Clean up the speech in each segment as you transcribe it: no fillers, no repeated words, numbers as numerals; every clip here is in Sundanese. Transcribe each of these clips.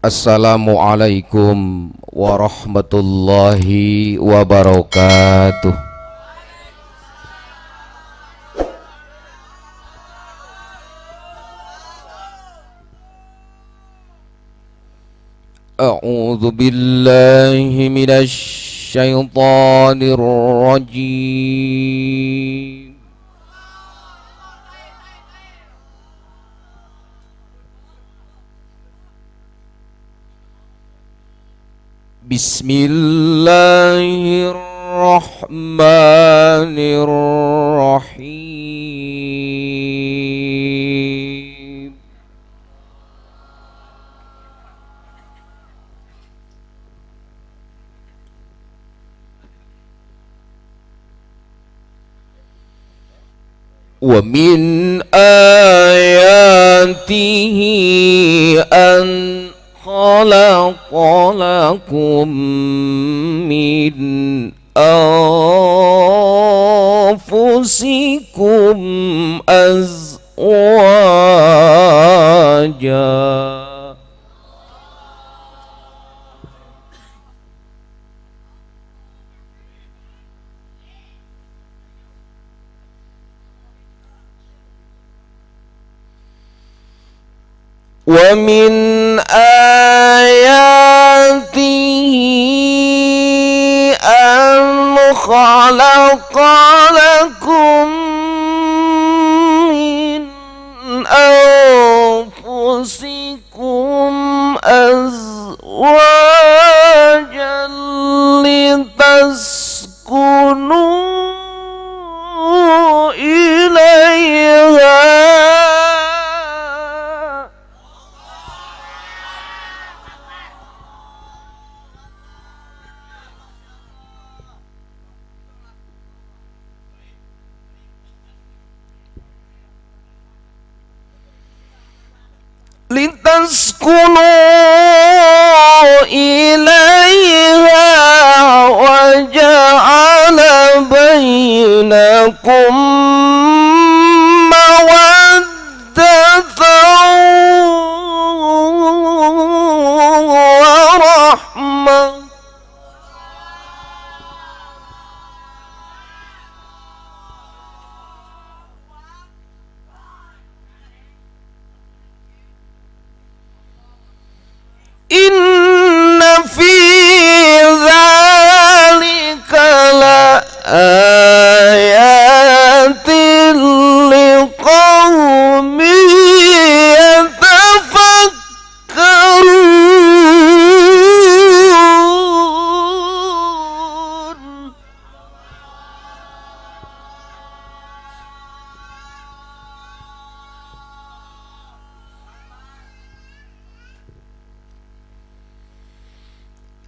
Assalamualaikum warahmatullahi wabarakatuh. A'udzu billahi minasy syaithanir rajim. Bismillahirrahmanirrahim. Wa min ayatihi an khalaqa lakum min anfusikum azwaja. Wa min ayatihi an khalaqa lakum min anfusikum azwajan litaskunu ilaiha. Litaskunu ilaiha wa ja'ala bainakum mawaddatan wa rahmah. Inna fi dzalika la ayatin liqaumin yatafakkarun.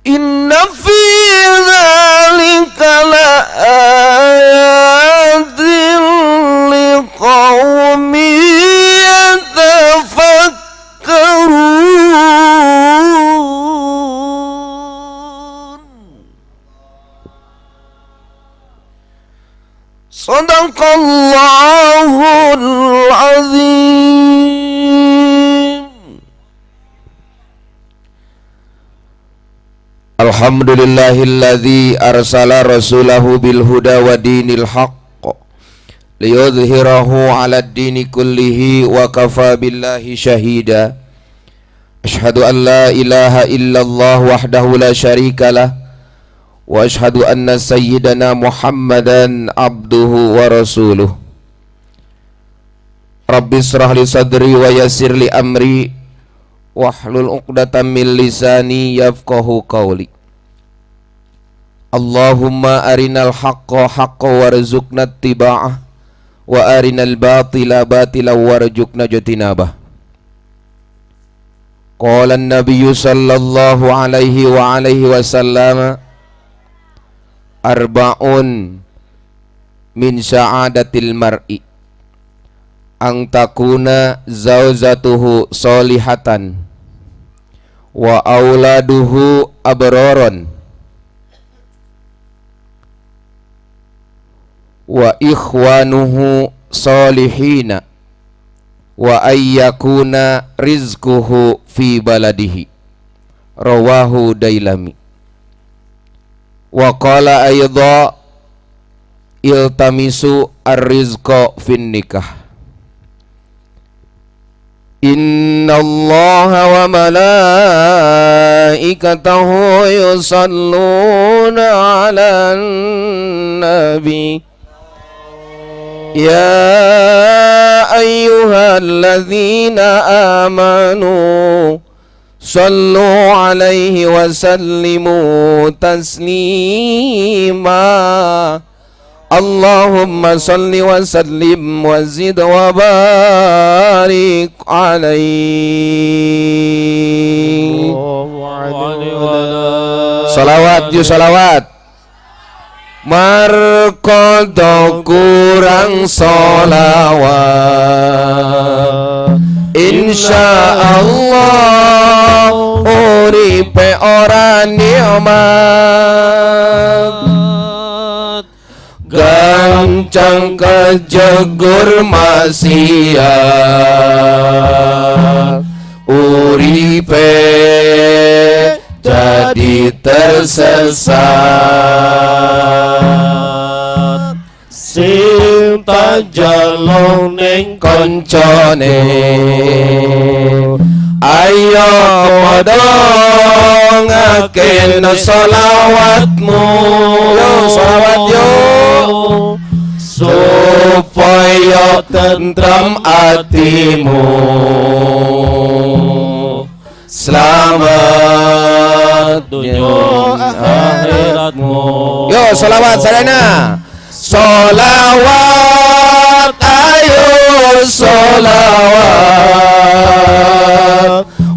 Inna fi dzalika la ayatin liqaumin yatafakkarun. Sadaqallahul azim. Alhamdulillahilladzi arsala rasulahu bil huda wa dinil haqq liyudhhirahu 'alad dini kullihi wa kafa billahi syahida. Asyhadu an la ilaha illallah wahdahu la syarika lah wa asyhadu anna sayyidana Muhammadan abduhu wa rasuluh. Rabbi israh li sadri wa yassir li amri wahlul 'uqdatam min lisani yafqahu qawli. Allahumma arinal haqqa haqqan warzuqna ittiba'ah wa arinal batila batilan warzuqna ijtinabah. Qala an-nabiyyu sallallahu alaihi wa alihi wasallam, arba'un min sa'adatil mar'i ang takuna zauzatuhu solihatan wa auladuhu abroron wa ikhwanuhu solihina wa ayyakuna rizquhu fi baladihi. Rawahu Dailami. Wa qala aidha iltamisu ar-rizqa fin nikah. Innallaha wa malaikatahu yusalluna 'alan nabi. Ya ayyuhalladzina amanu sallu 'alaihi wa sallimu taslima. Allahumma salli wa sallim wa zid wa barik alaihi. Salawat yuk, salawat. Markodo kurang solawat, insya Allah uripe ora nikmat. Gancang kejegur maksiat, uripe jadi tersesat. Sing tak jaluk ning koncone, ayo padha ngakene sholawatmu. Yo sholawat yo, supaya tentrem atimu. Selamat dunya akhiratmu. Yo sholawat sarana. Sholawat, ayo sholawat.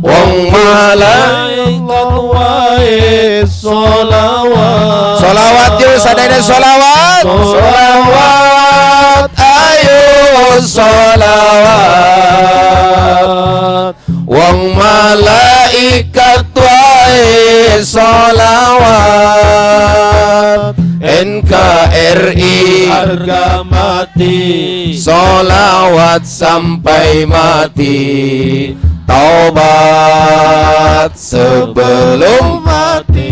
Wong malaikat wae sholawat. Sholawat yo sadaya sholawat. Sholawat, ayo sholawat. Wong malaikat wae sholawat. NKRI harga mati, sholawat sampai mati. Taubat sebelum mati.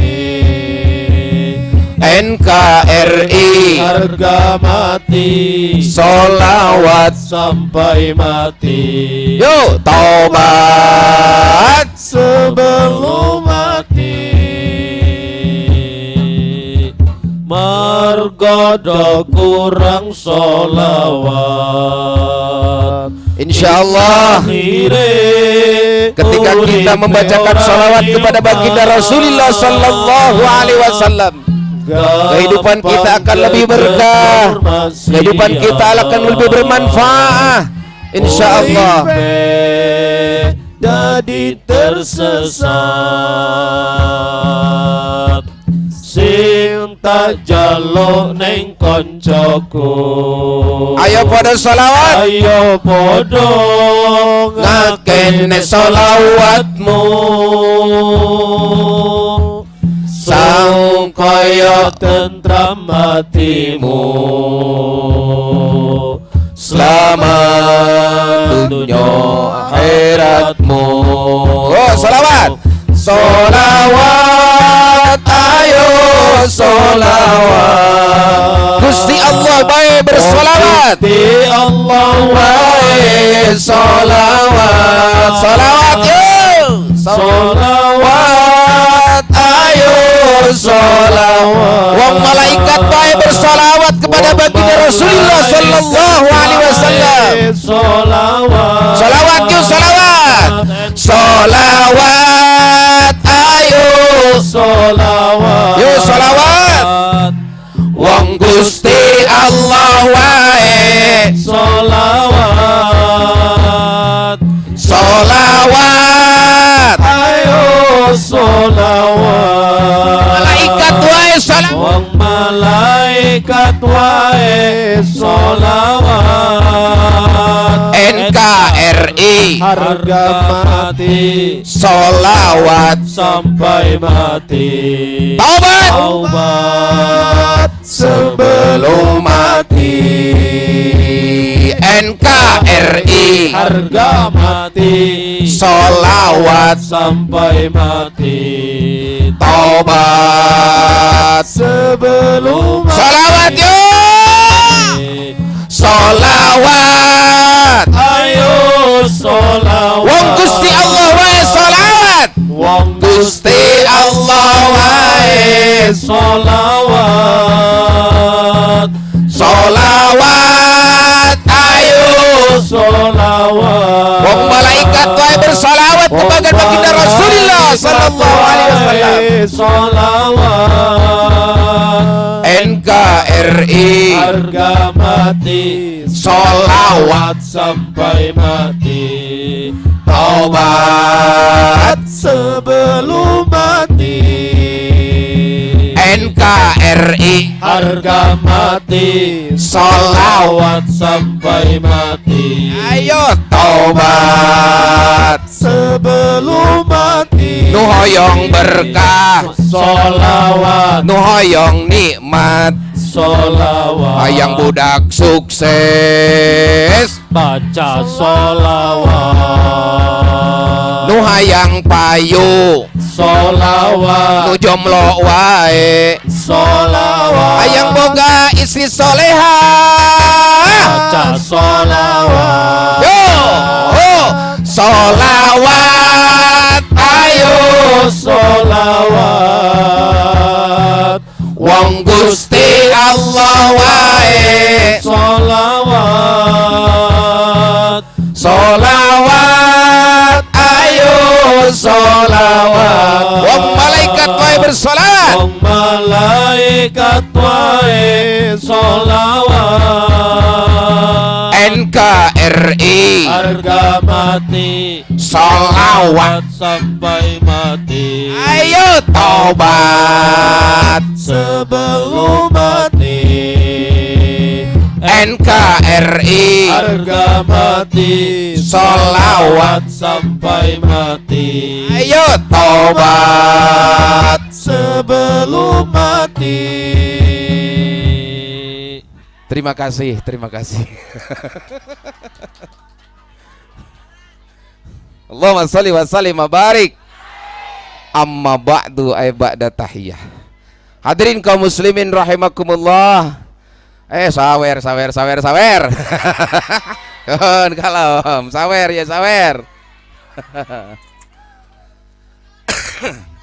NKRI harga mati, sholawat sampai mati. Yo taubat sebelum mati. Margodo kurang sholawat. Insyaallah ketika kita membacakan sholawat kepada baginda Rasulullah sallallahu alaihi wasallam, kehidupan kita akan lebih berkah, kehidupan kita akan lebih bermanfaat. Insyaallah. Dadi tersesat. Sing tak jaluk ning koncoku, ayo padha sholawat, ayo padha ngakene sholawatmu. Sang kaya tentram hatimu. Selamat dunya akhiratmu. Oh sholawat, sholawat, ayo sholawat. Gusti Allah bae bersolawat, Gusti Allah bae solawat. Solawat yo, solawat, ayo solawat. Wong malaikat bae bersolawat kepada baginda Rasulullah sallallahu alaihi wasallam. Solawat, solawat yo, solawat, solawat, ayo solawat, yo solawat. Wong Gusti Allah wae solawat, solawat, ayo solawat. Malaikat wae solawat, wong malaikat wae solawat. NKRI NKRI harga mati, solawat sampai mati, taubat, taubat sebelum mati. NKRI harga mati, solawat sampai mati, taubat sebelum mati. Solawat yuk, solawat, ayo solawat. Wong Gusti Allah wae solawat, wong Gusti Allah wae solawat, solawat, ayo solawat. Wong malaikat wae bersolawat kepada baginda Rasulullah sallallahu alaihi wasallam. Solawat NKRI harga mati, solawat sampai mati, taubat sebelum mati. NKRI harga mati, solawat sampai mati, ayo taubat sebelum mati. Nu hoyong berkah solawat, nu hoyong nikmat solawat, hayang budak sukses baca solawat, nu hayang payu solawat, nu jomblo wae solawat, hayang boga istri soleha baca solawat. Yo, oh, solawat, ayo solawat. Wong Gusti Allah wae solawat, solawat, ayo solawat. Wong malaikat wae bersolawat, wong malaikat wae solawat. NKRI harga mati, solawat sampai mati, ayo taubat sebelum mati. NKRI harga mati, solawat sampai mati, ayo taubat sebelum mati. Terima kasih, terima kasih. Allahumma sholli wa sallim wa barik. Amma ba'du ay ba'da tahiyah. Hadirin kaum muslimin rahimakumullah. Sawer sawer sawer sawer. Kon kalem, sawer ya sawer.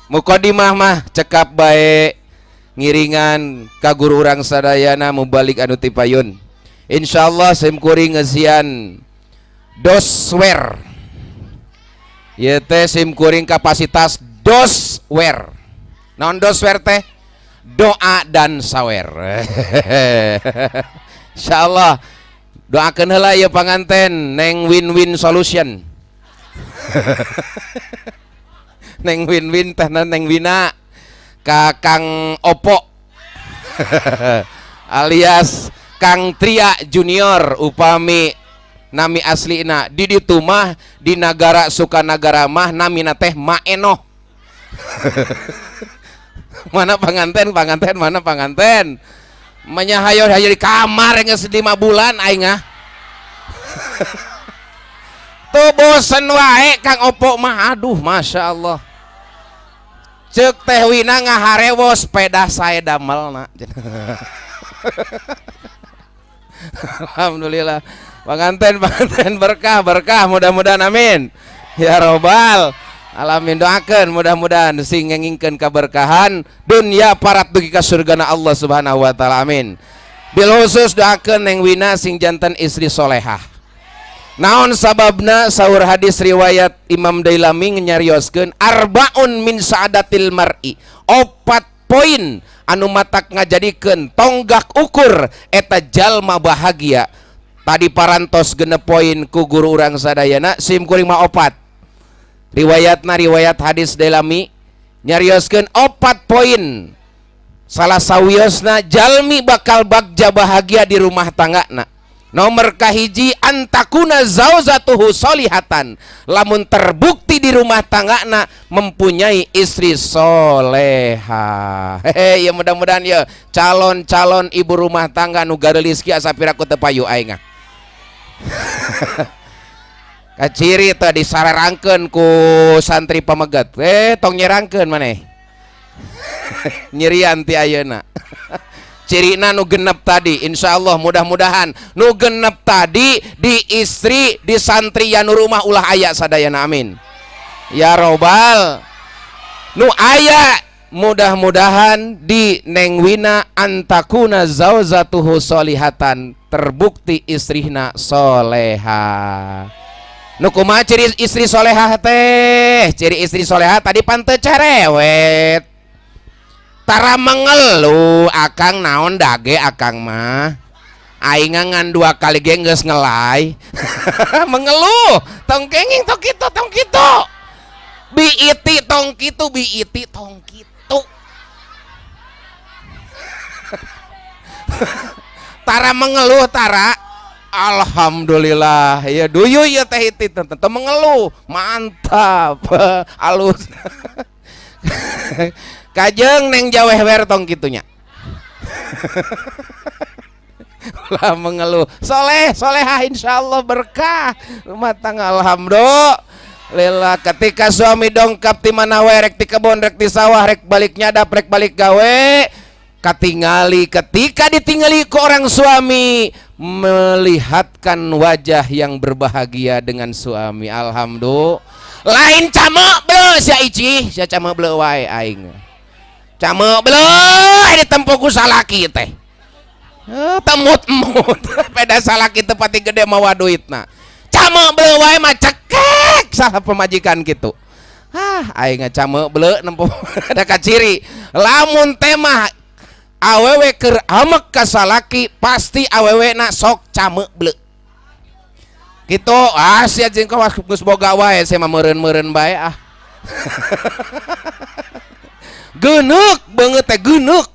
Mukadimah mah cekap bae ngiringan ka guru urang sadayana mubalik anu ti payun. Insyaallah sim kuring ngeusian doswer. Ieu teh sim kuring kapasitas doswer. Naon doswer teh? Doa dan sawer. Insyaallah doakeun heula ieu panganten neng win-win solution. Neng win-win teh neng wina ka Kang Opo alias Kang Tria Junior upami nami aslina di ditu mah di nagara Sukanagara mah namina teh Maenoh. Mana panganten, panganten, mana panganten. Manya hayo hayo di kamar geus 5 bulan aing ah. Tuh bosen wae Kang Opo mah, aduh Masya Allah. Ceuk teh Wina ngaharewos sepeda sae damelna. Alhamdulillah. Panganten, panganten berkah, berkah mudah-mudahan amin. Ya robbal alamin, doakeun mudah-mudahan sing ngengingkeun kaberkahan dunia parat dugi ka surgana Allah Subhanahu wa taala amin. Bil khusus doakeun neng Wina sing janten istri solehah. Naon sababna saur hadis riwayat Imam Dailami nyarioskeun arbaun min sa'adatil mar'i, 4 poin anu matak ngajadikeun tonggak ukur eta jalma bahagia. Tadi parantos 6 poin ku guru urang sadayana, sim kuring mah 4. Riwayatna riwayat hadis Dailami nyarioskeun 4 poin. Salah sawiosna jalmi bakal bagja bahagia di rumah tanggana. Nomor kahiji antakuna zauzatuhu solihatan, lamun terbukti di rumah tanggana mempunyai istri soleha. Hehe, ya mudah-mudahan ya calon-calon ibu rumah tangga nu gareulis kieu asa piraku teu payu aing. Kaciri teh disarerangkeun ku santri pameget. Tong nyerangkeun maneh. Nyirian ti ayeuna. Cirina nu genep tadi, insyaallah mudah-mudahan nu genep tadi di istri, di santri ya nu rumah ulah aya sadayana, amin ya robbal. Nu aya mudah-mudahan di Neng Wina antakuna zauzatuhu solihatan, terbukti istrina soleha. Nu kumaha ciri istri solehah teh? Ciri istri solehah tadi pan teu cerewet, tara mengeluh, akang naon dage akang mah, aing ngan 2 kali ge geus ngelai. Mengeluh tong kenging tong kitu tong kitu biiti tong kitu biiti tong kitu. Tara mengeluh tara, alhamdulillah ya duyu ya teh iti teu mengeluh, mantap. Alus. Kajeng neng jawehwer tong kitunya. Lah mengeluh. Soleh, solehah insyaallah berkah rumah tangga, alhamdulillah. Ketika suami dongkap ti mana we, rek ti kebon, rek ti sawah, rek balik nyadap, rek balik gawe, katingali ketika ditinggali ke orang suami melihatkan wajah yang berbahagia dengan suami, alhamdulillah. Lain camek bleu sia ici, sia camek bleu wae aing. Camek bleu ditempo ku salaki teh. Temut-emut beda salaki teu pati gede mawa duitna. Camek bleu wae mah cekek salah pemajikan kitu. Ah, aing camek bleu nempo ada kaciri. Lamun teh mah awewe keur amek ka salaki pasti awewena sok camek bleu. Kitu ah sia jeung kawas geus boga wae sia mah meureun-meureun bae ah. Geneuk beungeut teh geneuk.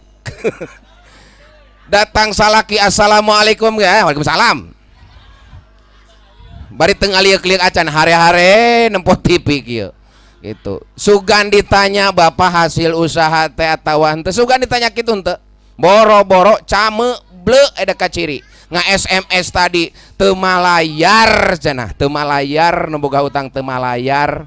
Datang salaki assalamualaikum ya, waalaikumsalam. Bari teu ngalieu-lieu acan hare-hare nempo TV kieu. Gitu. Sugan ditanya bapak hasil usaha teh atawa henteu, sugan ditanya kitu henteu. Boro-boro came bleu ada kaciri. Nga SMS tadi teu malayar cenah, teu malayar nu boga utang teu malayar.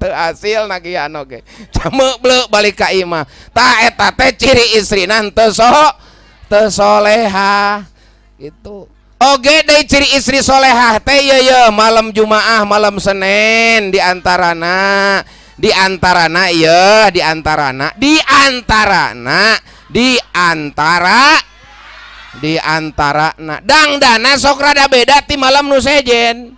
Teu hasil nagihan oge. Camek bleu balik ka imah. Tah eta teh ciri istrina teu teu soleha gitu. Oge deui ciri istri solehah teh ye ye malam Jumaah, malam Senin diantarana, diantarana ye, diantarana, diantarana, diantara, diantarana. Dangdana sok rada beda ti malam nu sejen.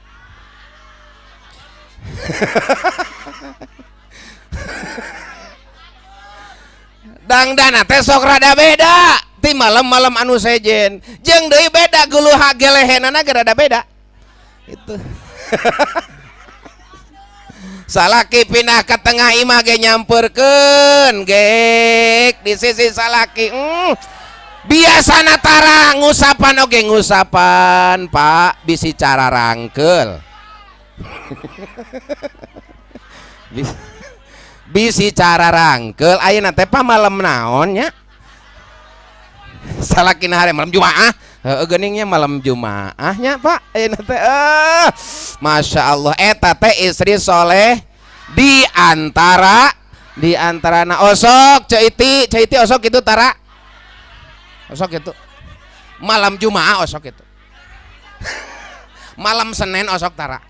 Dangdana teh sok rada beda ti malam-malam anu sejen, jeung deui beda geuluh gelehenana ge rada beda. Itu. Salaki pindah ke tengah imah ge nyamperkeun gek di sisi salaki. Biasana tara ngusapan oge ngusapan, Pak, bisi cara rangkel. Bisi cara rangkel ayeuna teh pa malam naon nya? Salakina hare malam Jumaah. Heueuh geuningnya malam Jumaahnya Pak ayeuna teh. Masya Allah eta teh istri soleh di antara na osok Ceu Iti, Ceu Iti osok itu tara. Osok itu. Malam Jumaah osok itu. Malam Senin osok tara.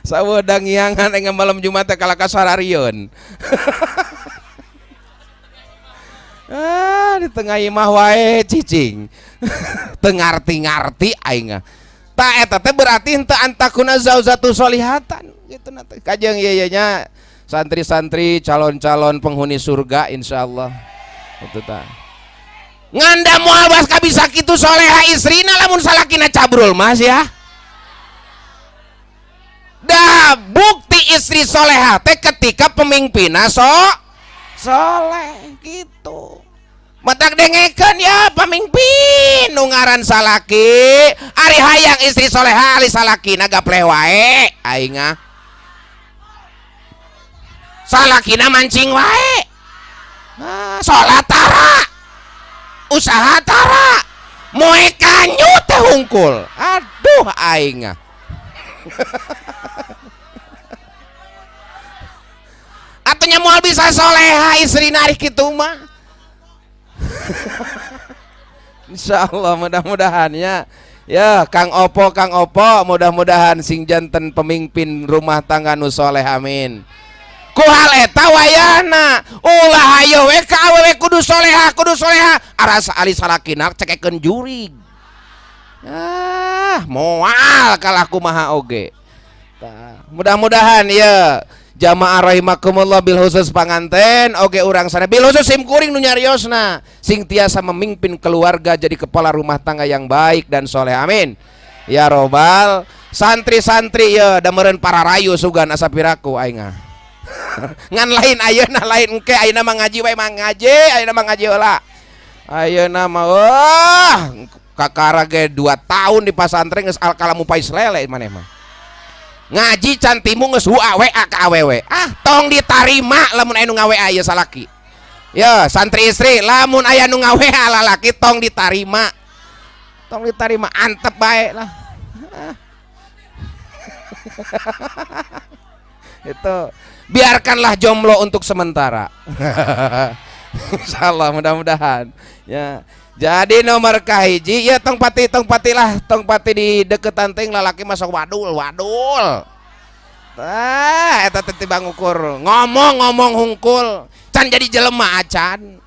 Sawedang ngiangan engga malam Jumat teh kalah ka sararieun. Ah, di tengah imah wae cicing. Teu ngarti-ngarti aing. Tah eta teh berarti henteu antakuna zauzatu solihatan gitu na teh. Kajeng ieu ieu nya santri-santri calon-calon penghuni surga insyaallah. Itu tah. Nganda moal bas kabisa kitu soleha istrina lamun salakina cabrul mas ya. Dah bukti istri soleha teh ketika pemimpinna soleh gitu. Matak dengekeun ya pamimpin nu ngaran salaki, ari hayang istri soleha ari salakina gapleh wae aing ah. Salakina mancing wae. Ah, salat tara. Usaha tara. Moe kanyu teh hungkul. Aduh aing ah. Atunya moal bisa soleha istrina ari kitu mah. Insyaallah mudah-mudahan ya. Ya Kang Opo, Kang Opo mudah-mudahan sing janten pemimpin rumah tangga nu soleh, amin. Ku hal eta wayahna ulah hayo we ka awewe kudu soleha, kudu soleha arasa ari salakina cekekeun jurig. Ah, moal kalah kumaha oge. Mudah-mudahan ya jamaah rahimakumullah bil khusus panganten oge urang sana bil khusus sim kuring nu nyariosna sing tiasa memimpin keluarga jadi kepala rumah tangga yang baik dan soleh, amin ya robbal. Santri-santri ya da meureun para rayu sugan asa piraku aing ah. Ngan lain ayeuna lain engke ayeuna mah ngaji wae mah ngaji ayeuna mah ngaji heula ayeuna mah wah kakara ge 2 tahun di pasantren geus al-kalamu pais lele maneh mah. Ngaji can timu geus wa wa ka awewe. Ah, tong ditarima lamun aya nu ngawa ieu salaki. Ya, santri istri lamun aya nu ngawa lalaki tong ditarima. Tong ditarima antep bae lah. Itu biarkanlah jomblo untuk sementara. Insyaallah mudah-mudahan. Ya. Jadi nomor kahiji ya tong pati lah tong pati di deketan teh lalaki masuk wadul wadul. Tah eta teh tibang ukur ngomong-ngomong hungkul can jadi jelema acan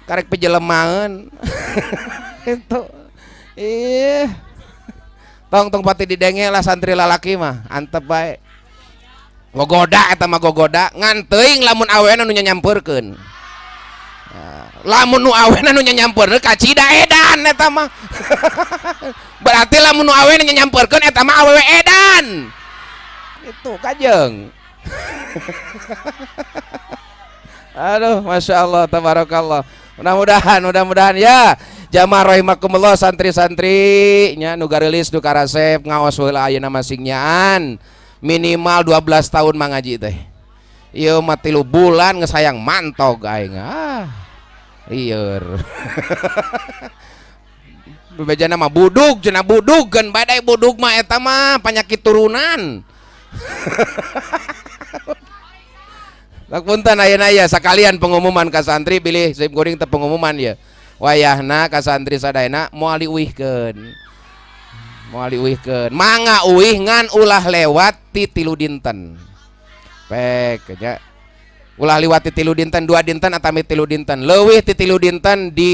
karek pijelemaeun. Itu ih tong tong pati didenge lah santri lalaki mah antep bae. Gogoda eta mah gogoda ngan teuing lamun awena nu nyampeurkeun. Lamun nu awena nu nyampeurkeun kacida edan eta mah. Berarti lamun nu awena nyampeurkeun eta mah awewe edan. Itu kajeng. Aduh, masya Allah, tabarakallah. Mudah-mudahan, mudah-mudahan ya jamaah rahimakumullah santri-santri nya nu gareulis nu karasep ngaos heula ayeuna masingnyaan minimal 12 tahun mangaji teh. Ieu mah 3 bulan geus hayang mantog aing. Ah. Ieur. Bebejana mah budug, cenah budug geun badai budug mah eta mah penyakit turunan. Lak punten ayeuna ya sakalian pengumuman ka santri bilih sim kuring teh pengumuman ya. Wayahna ka santri sadayana moal diuihkeun. Moal diuihkeun. Mangga uih ngan ulah lewat ti 3 dinten. Pek nya. Ulah liwat ti 3 dinten, 2 dinten atami 3 dinten. Leuwih ti 3 dinten di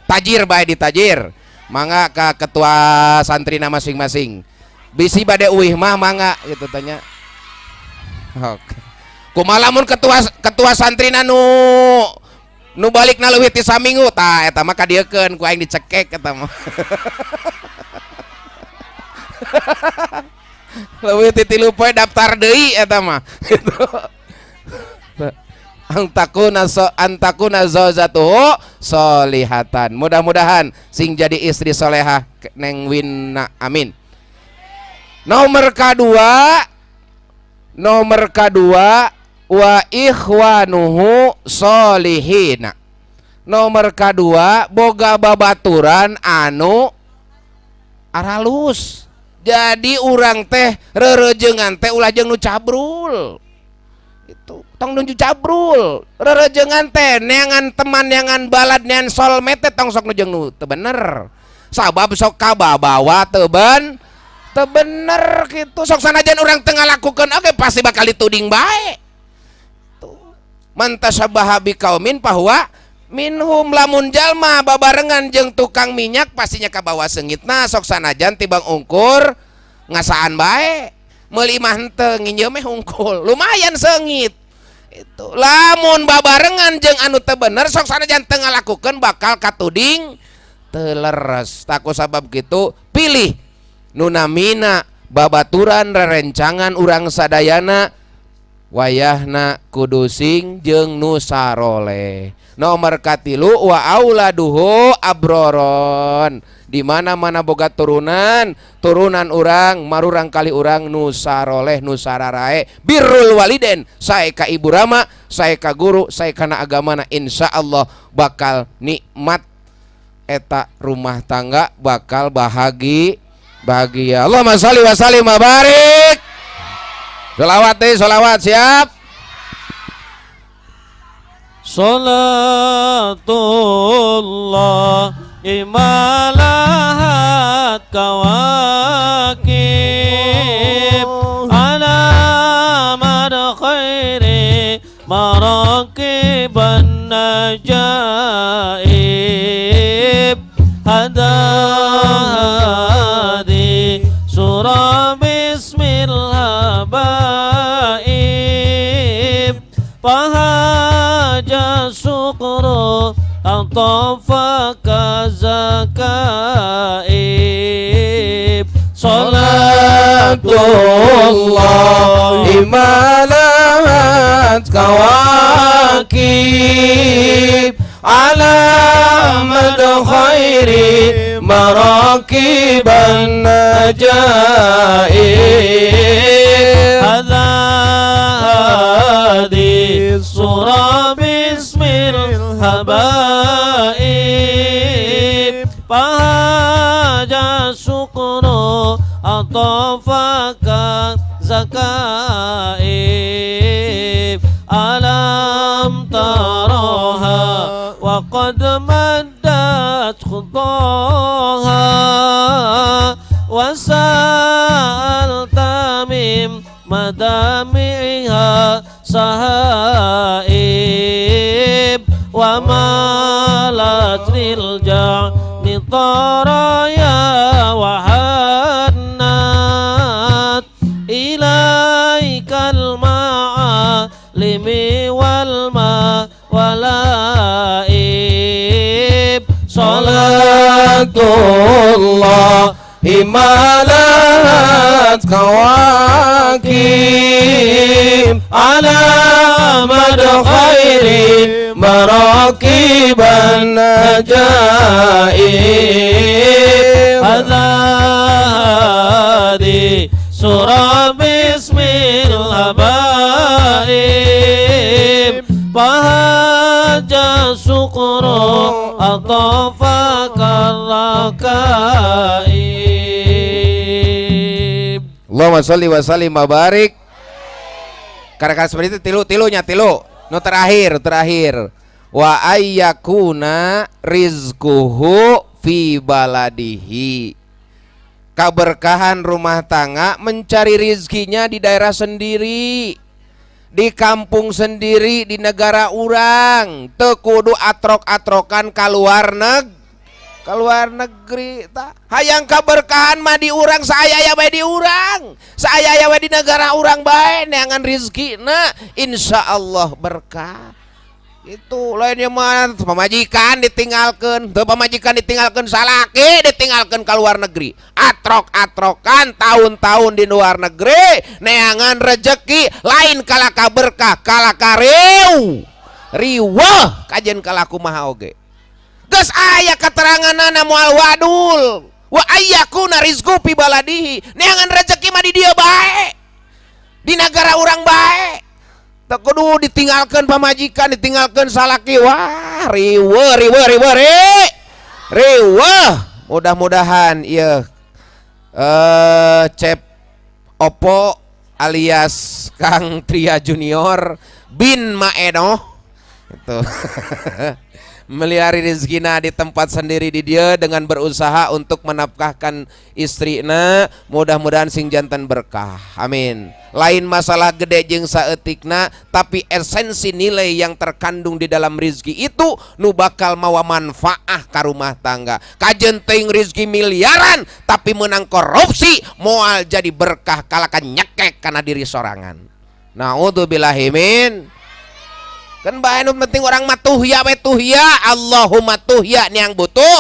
tajir bae di tajir. Mangga ka ketua santrina masing-masing. Bisi bade uih mah mangga gitu tanya. Oke. Kumaha lamun ketua santrina nu balikna leuwih ti saminggu tah eta mah kadiekeun ku aing dicekek eta mah. Leuwih ti 3 poe daftar deui eta mah. Gitu. Antakuna zaujatuhu solihatan. Mudah-mudahan sing jadi istri solehah neng Winna, amin. Nomor kedua, nomor kedua wa ikhwanuhu solihina. Nomor kedua boga babaturan anu aralus. Jadi urang teh rerejengan teh ulah jeung nu cabrul. Itu tong nuju cabrul rerejengan teh neangan teman neangan balad neangan solmet teh tong sok nu jeung nu teu bener. Sabab sok kababawa teu bener gitu. Sok sanajan urang teu ngalakukeun oge pasti bakal dituding bae. Tuh. Man tasabbaha biqaumin fahuwa minhum. Lamun jalma babarengan jeung tukang minyak pastinya kabawa seungitna sok sanajan tibang ungkur ngasaan bae. Meuli mah henteu nginjeum meh hungkul lumayan seungit. Itu lamun babarengan jeung anu teu bener sok sanajan teu ngalakukeun bakal katuding teu leres. Taku sabab kitu pilih nu namina Babaturan rerencangan urang sadayana wayahna kudu sing jeung nu saroleh. Nomor katilu wa auladuhu abroron. Di mana-mana boga turunan, turunan urang marurang kali urang nu saroleh nu sararae birrul waliden, sae ka ibu rama, sae ka guru, sae kana agamana, insyaallah bakal nikmat eta rumah tangga, bakal bahagi bahagia. Allahumma sholli wa sallim wa barik. Sholawat deh, sholawat siap. Salatullah imalahat kawakib ala mad khairi marakiban najaib hadadi surah bismil habaib pahaja syukru atafaka zakaib. Salatullah imalahat kawakib ala mad khairi marakiban najaib hadadi surah bismil habaib pahaja syukru atafaka zakaib alam taraha wa qad maddat khutaha wa sa'alta mim madami'iha sahaib wa malat lil ja'ni taraya wa hannat ilaikal ma'alimi wal mawalaib. Salatullah himalat kawakib ala mad khairi marakiban najaib hadadi surah bismil habaib pahaja syukru atafaka rakaib. Allahumma sholli wa sallim wa barik. Karena seperti itu tilu-tilunya tilu. No terakhir terakhir wa ayyakuna rizquhu fi baladihi. Keberkahan rumah tangga mencari rizkinya di daerah sendiri, di kampung sendiri, di negara urang. Teu kudu atrok-atrokan kaluar keluar negeri. Ta hayang keberkahan mah di urang, saaya bae di urang, saaya bae di negara urang bae neangan rizkina, insyaallah berkah. Itu lainnya mah pamajikan ditinggalkeun, teu pamajikan ditinggalkeun, salaki ditinggalkeun ka luar negeri, atrok-atrokan tahun-tahun di luar negeri neangan rejeki, lain kalaka berkah, kalaka riweuh kajen kalaku maha oge. Geus aya keteranganana moal wadul wa ayyakuna rizqu fi baladihi, neangan rejeki mah di dieu bae, di negara urang bae. Teu kudu ditinggalkeun pamajikan, ditinggalkeun salaki. Wah, riweuh riweuh riweuh riweuh. Mudah-mudahan ieu Cep Opo alias Kang Tria Junior bin Maeno itu melihari rezekina di tempat sendiri di dia dengan berusaha untuk menafkahkan istrina, mudah-mudahan sing jantan berkah, amin. Lain masalah gede jeung saeutikna, tapi esensi nilai yang terkandung di dalam rizki itu nu bakal mawa manfaah ka rumah tangga. Kajen teuing rizki miliaran tapi menang korupsi moal jadi berkah, kalakan nyekek kana diri sorangan. Naudzubillahi min. Kan bae nu penting orang mah tuhya we tuhya, Allahumma tuhya niang butuh.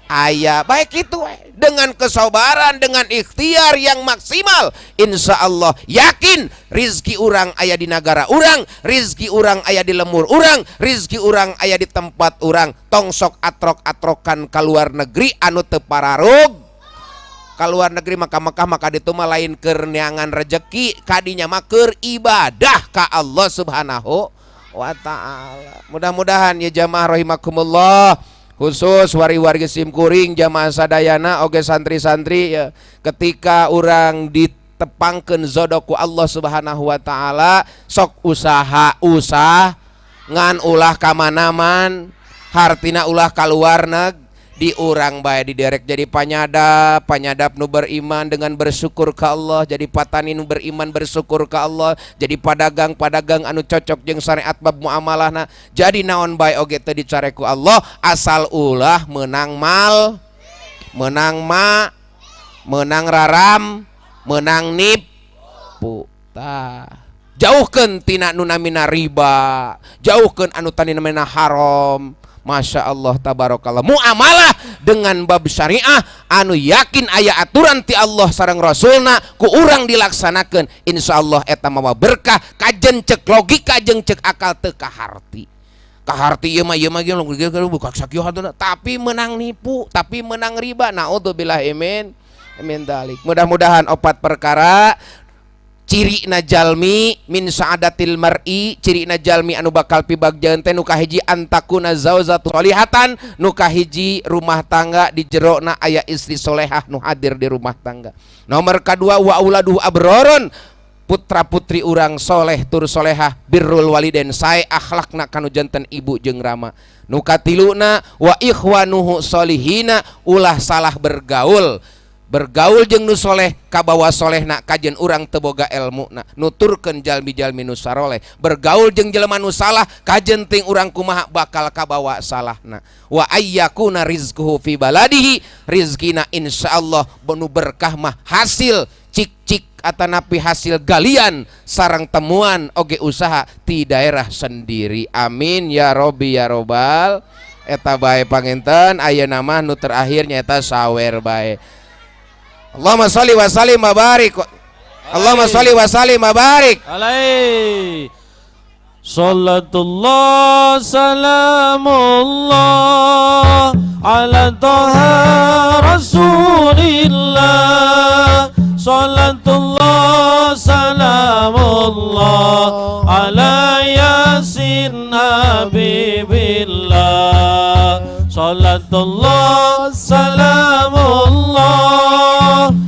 Aya baik itu dengan kesabaran, dengan ikhtiar yang maksimal, insya Allah yakin rizki urang aya di nagara urang, rizki urang aya di lemur urang, rizki urang aya di tempat urang. Tong sok atrok-atrokan keluar negeri anu teu pararug. Keluar negeri maka Mekah maka ditu mah lain keur neangan rejeki, kadinya mah keur ibadah ka Allah Subhanahu wa taala. Mudah-mudahan ya jamaah rahimakumullah, khusus wari-wargi simkuring jamaah sadayana oge santri-santri ya, ketika urang ditepangkeun jodoh ku Allah Subhanahu wa taala, sok usaha usah ngan ulah kamanaman, hartina ulah kaluar neg di urang bae diderek jadi panyadap, panyadap nu beriman dengan bersyukur ke Allah, jadi patani nu beriman bersyukur ke Allah, jadi padagang-padagang anu cocok jeung syariat bab muamalahna, jadi naon bae oge teu dicare ku Allah asal ulah menang mal, menang ma, menang raram, menang nipu. Tah, jauhkeun tina nu namina riba, jauhkeun anu tani namina haram. Masya Allah tabarakallah, muamalah dengan bab syariah anu yakin aya aturan ti Allah sareng Rasulna ku urang dilaksanakeun, insyaallah eta mawa berkah kajen cek logika jeung cek akal teu kaharti. Kaharti ieu mah ieu mah buka sakieu hatuna, tapi menang nipu, tapi menang riba, naudzubillah min dalik. Mudah-mudahan opat perkara ciri na jalmi min sa'adatil mar'i, ciri na jalmi anu bakal pibagjaeun teh nu kahiji antakuna zauzatu solihatan, nu kahiji rumah tangga di jerona aya istri solehah nu hadir di rumah tangga. Nomor kadua wa auladuhu abroron, putra putri urang soleh tur solehah, birrul waliden sae akhlakna kanu janten ibu jeung rama. Nu katiluna wa ikhwanuhu solihina, ulah salah bergaul, bergaul jeung nu soleh kabawa solehna kajen urang teu boga elmuna, nuturkeun jalmi-jalmi nu saroleh. Bergaul jeung jelema nu salah kajen ting urang kumaha bakal kabawa salahna. Wa ayyakuna rizquhu fi baladihi, rizkina insyaallah nu berkah mah hasil cik-cik atanapi hasil galian sarang temuan oge usaha di daerah sendiri. Amin ya robbi ya robbal. Eta bae panginten ayeuna mah nu terakhir nyaeta sawer bae. Allahumma sholli wa sallim wa barik. Allahumma sholli wa sallim wa barik alaihi. Salatullah salamullah ala toha rasulillah. Salatullah salamullah ala yasin habibillah. Salatullah salamullah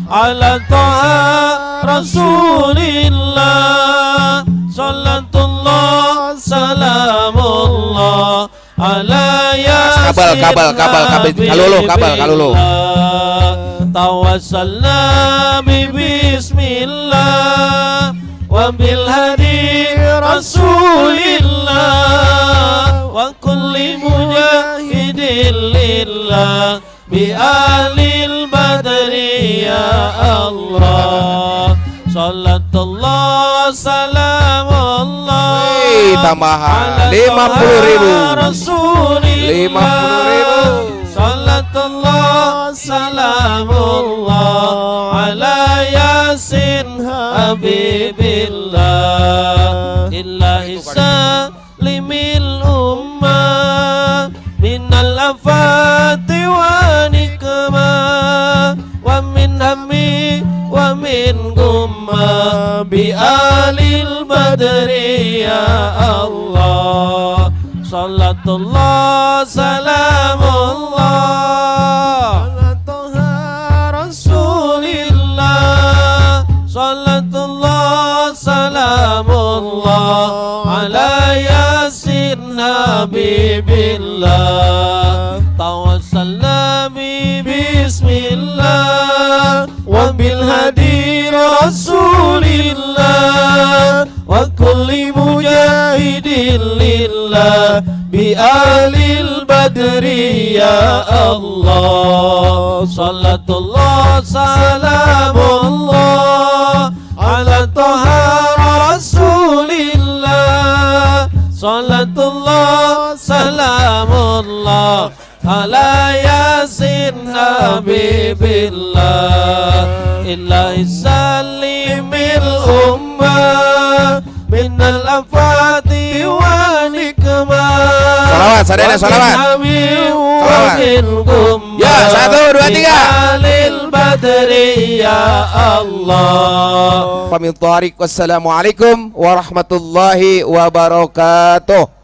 ala toha rasulillah. Salatullah salamullah ala yasin kabal kabal kabal kalulu kabal kalulu. Tawassalna bi bismillah wa bil hadi rasulillah wa kulli mujahidin lillah bi alil badri ya Allah. Salatullah salamullah tambahan 50.000 50.000. Salatullah salamullah ala yasin habibillah. Illahi salimil ummah minal afati wa nikmah wa min hammi wa min gumma bi alil badri ya Allah. Salatullah salamullah ala toha rasulillah. Salatullah salamullah ala yasin habibillah. Tawassalna bi bismillah wa bil hadi rasulillah wa kulli mujahidin lillah bi alil badri ya Allah. Salatullah salamullah ala toha rasulillah. Salatullah salamullah ala yasin Yasin Habibillah Ilahi salimil ummah minal afati wa nikmah. Salawat, sadayana salawat. Salawat. Ya, 1, 2, 3. Alil badri ya Allah. Pamit tarik. Wassalamualaikum warahmatullahi wabarakatuh.